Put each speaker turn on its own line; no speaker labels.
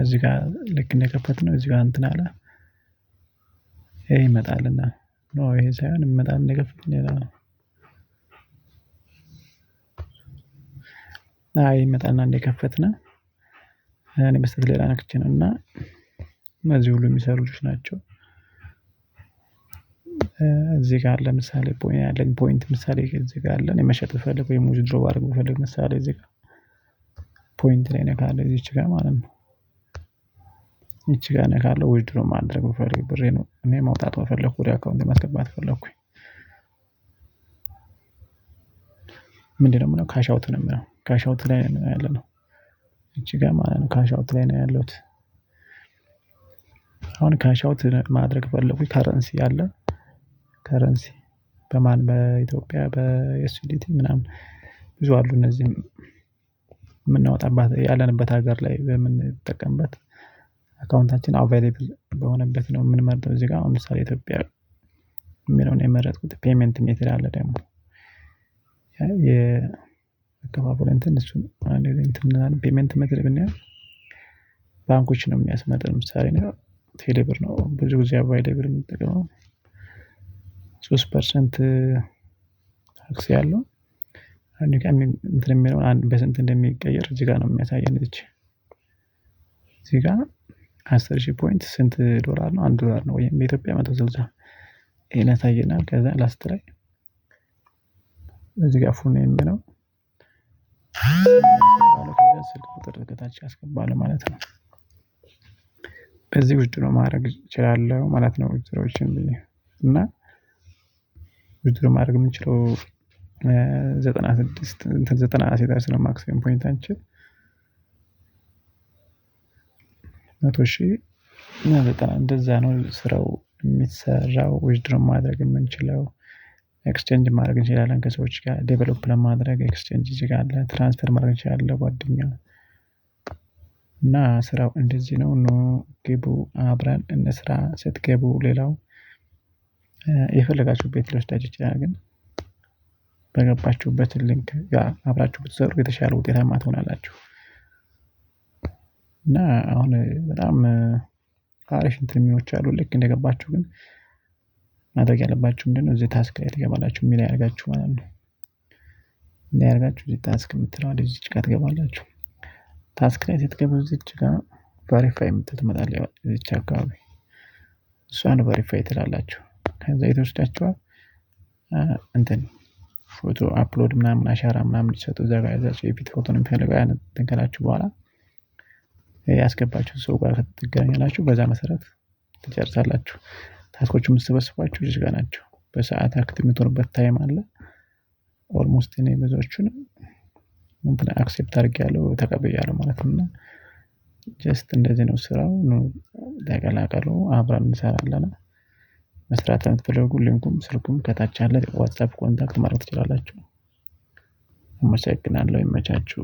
እዚህ ጋር ልክ እንደከፈት ነው እዚህ ጋር እንትን አለ። ይሄ ይመጣልና no ይሄ ሳይሆን ይመጣል እንደከፈትን ሌላ ነው። አይ ይመጣልና እንደከፈትን እኔ በስህተት ሌላ ነክቼ ነው። እና እነዚህ ሁሉ የሚሰሩ ልጆች ናቸው። እዚህ ጋር ለምሳሌ ያለኝ point ምሳሌ እዚህ ጋር አለ መሸጥ ብፈልግ ወይም withdraw ማድረግ ብፈልግ ምሳሌ እዚህ ጋር point ላይ እነካለሁ እዚች ጋር ማለት ነው። እዚች ጋር እነካለሁ withdraw ማድረግ ብፈልግ ብሬን እኔ ማውጣት ከፈለኩ ወደ አካውንቴ ማስገባት ከፈለኩኝ። ምንድነው የምለው cash out ነው የምለው cash out ላይ ነው ያለነው። እቺ ጋር ማለት ነው cash out ላይ ነው ያለሁት። አሁን cash out ማድረግ ፈለኩኝ currency አለ። currency በማን በኢትዮጵያ በ USDT ምናምን ብዙ አሉ እነዚህም የምናወጣባት ያለንበት ሀገር ላይ በምንጠቀምበት አካውንታችን available በሆነበት ነው የምንመርጠው። እዚህ ጋር አሁን ምሳሌ ኢትዮጵያ የሚለውን የመረጥኩት payment method አለ ደግሞ የአከፋፈል እንትን እሱን አንድ እንትን payment method ብናየው ባንኮች ነው የሚያስመርጥ። ምሳሌ ነው ቴሌብር ነው ብዙ ጊዜ available የምጠቀመው። 3% ታክስ ያለው አንድ ቀን እንትን የሚለውን አንድ በስንት እንደሚቀየር እዚህ ጋር ነው የሚያሳየን። እዚህ እዚህ ጋር 10,000 point ስንት ዶላር ነው? አንድ ዶላር ነው ወይም በኢትዮጵያ 160 ይሄን ያሳየናል። ከዛ last ላይ እዚህ ጋር full name ነው ስልክ ቁጥር ከታች አስገባለሁ ማለት ነው። በዚህ withdraw ማድረግ እችላለሁ ማለት ነው። withdraw ዎችን ብዬ እና withdraw ማድረግ የምንችለው 96 እንትን 90 ሲደርስ ነው maximum point ኣችን። 100,000 እና ዘጠና እንደዛ ነው ስራው የሚሰራው። withdraw ማድረግ የምንችለው exchange ማድረግ እንችላለን ከሰዎች ጋር develop ለማድረግ exchange እዚህ ጋር አለ። transfer ማድረግ እንችላለን ለጓደኛ እና ስራው እንደዚህ ነው። ኑ ግቡ አብረን እንስራ። ስትገቡ ሌላው የፈለጋችሁበት ቤት ሊወስዳችሁ ይችላል። ግን በገባችሁበት link ጋር አብራችሁ ብትሰሩ የተሻለ ውጤታማ ትሆናላችሁ። እና አሁን በጣም አሪፍ እንትን የሚኖች አሉ። ልክ እንደገባችሁ ግን ማድረግ ያለባችሁ ምንድነው? እዚህ task ላይ ትገባላችሁ የሚል ያደርጋችሁ ማለት ነው። እንዲህ አድርጋችሁ እዚህ task የምትለው እዚች ጋር ትገባላችሁ። task ላይ ስትገቡ እዚች ጋር verify የምትል ትመጣለች እዚች አካባቢ እሷን verify ትላላችሁ። ከዛ የት ይወስዳችኋል? እንትን ፎቶ upload ምናምን አሻራ ምናምን እንዲሰጡ እዛ ጋር ያዛችሁ የፊት ፎቶ ነው የሚፈልገው ያን እንትን ካላችሁ በኋላ ያስገባችሁ ሰው ጋር ትገናኛላችሁ። በዛ መሰረት ትጨርሳላችሁ። task ኦቹ የምትሰበስቧቸው እዚህ ጋር ናቸው። በሰአት active የምትሆኑበት time አለ። almost እኔ ብዙዎቹን እንትን accept አድርጌያለሁ ተቀብያለሁ ማለት ነው። እና just እንደዚህ ነው ስራው። ተቀላቀሉ አብረን እንሰራለን። መስራት ለምትፈልጉ link ኡም ስልኩም ከታች አለ። WhatsApp contact ማድረግ ትችላላችሁ። አመሰግናለሁ። ይመቻችሁ።